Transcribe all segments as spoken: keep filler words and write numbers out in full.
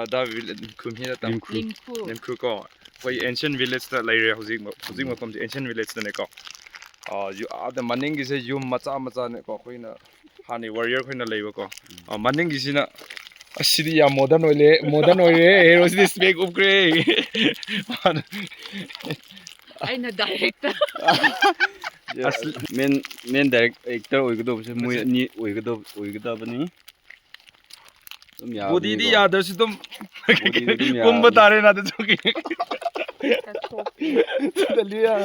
ꯑꯗ ꯈꯨꯝꯍꯤꯅ ꯇꯝ ꯂꯤꯝꯈ꯭ꯔꯨ꯫ ꯂꯤꯝꯈꯨ꯫ ꯂꯤꯝꯈ꯭ꯔꯨ ꯀꯣ, ꯑꯩꯈꯣꯏ ancient village ꯇ ꯂꯩꯔꯦ ꯍꯧꯖꯤꯛ꯫ ꯍꯧꯖꯤꯛ ꯃꯐꯝꯁꯦ ancient village ꯇꯅꯦꯀꯣ꯫ ꯑꯥ, ꯌꯨ- ꯑꯥꯗ ꯃꯅꯤꯡꯒꯤꯁꯦ ꯌꯨꯝ ꯃꯆꯥ ꯃꯆꯥꯅꯦꯀꯣ, ꯑꯩꯈꯣꯏꯅ ꯍꯥꯟꯅ warrior ꯈꯣꯏꯅ ꯂꯩꯕꯀꯣ꯫ ꯑꯥ, ꯃꯅꯤꯡꯒꯤꯁꯤꯅ, ꯑꯁꯤꯗꯤ ꯌꯥꯝ modern ꯑꯣꯏꯂꯦ, modern ꯑꯣꯏꯔꯦ꯫ Hero ꯁꯤꯗꯤ spec ꯎꯞꯈ꯭ꯔꯦ꯫ ꯑꯩꯅ director꯫ ꯑꯁ, main main director ꯑꯣꯏꯒꯗꯧꯕꯁꯦ ꯃꯣꯏ ꯑꯅꯤ ꯑꯣꯏꯒꯗꯧ ꯑꯣꯏꯒꯗꯕꯅꯤ꯫ ꯑꯗꯨꯝ ꯌꯥꯕꯅꯤꯀꯣ꯫ Body ꯗꯤ ꯌꯥꯗ꯭ꯔꯁꯨ ꯑꯗꯨꯝ Body ꯗꯤ ꯑꯗꯨꯝ ꯀꯨꯝꯕ ꯌꯥꯕꯅꯤ꯫ ꯇꯥꯔꯦꯅ ꯑꯗꯨ ꯆꯣꯛꯀꯤ꯫ ꯆꯠꯊꯣꯛꯀꯦ꯫ ꯁꯤꯗ ꯂꯤꯌꯥ꯫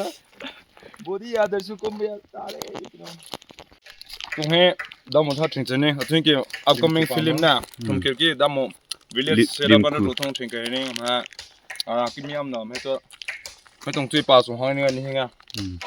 Body ꯌꯥꯗ꯭ꯔꯁꯨ ꯀꯨꯝꯕ ꯌꯥ ꯇꯥꯔꯦ꯫ ꯇꯨꯡꯍꯦ ꯗꯥꯃꯣ ꯊꯥ ꯊꯦꯡꯆꯅꯤ꯫ ꯑꯊꯨꯡꯀꯤ upcoming film ꯅ ꯊꯨꯝꯈꯤꯔꯀꯤ ꯗꯥꯃꯣ village Li- ꯁꯦꯔꯥꯄꯅ ꯂꯤꯝꯈꯨ꯫ ꯇꯣꯊꯣꯡ ꯊꯦꯡꯀꯔꯅꯤ꯫ ꯃꯍꯥ ꯑꯔꯥꯀꯤ ꯃꯤꯌꯥꯝꯅ ꯃꯍꯦꯛꯇ ꯃꯇꯣꯡ ꯆꯨꯏ ꯄꯥꯁꯨ ꯍꯥꯡꯅꯤꯡꯉꯅꯤ ꯍꯤꯡꯉ꯫ ꯎꯝ꯫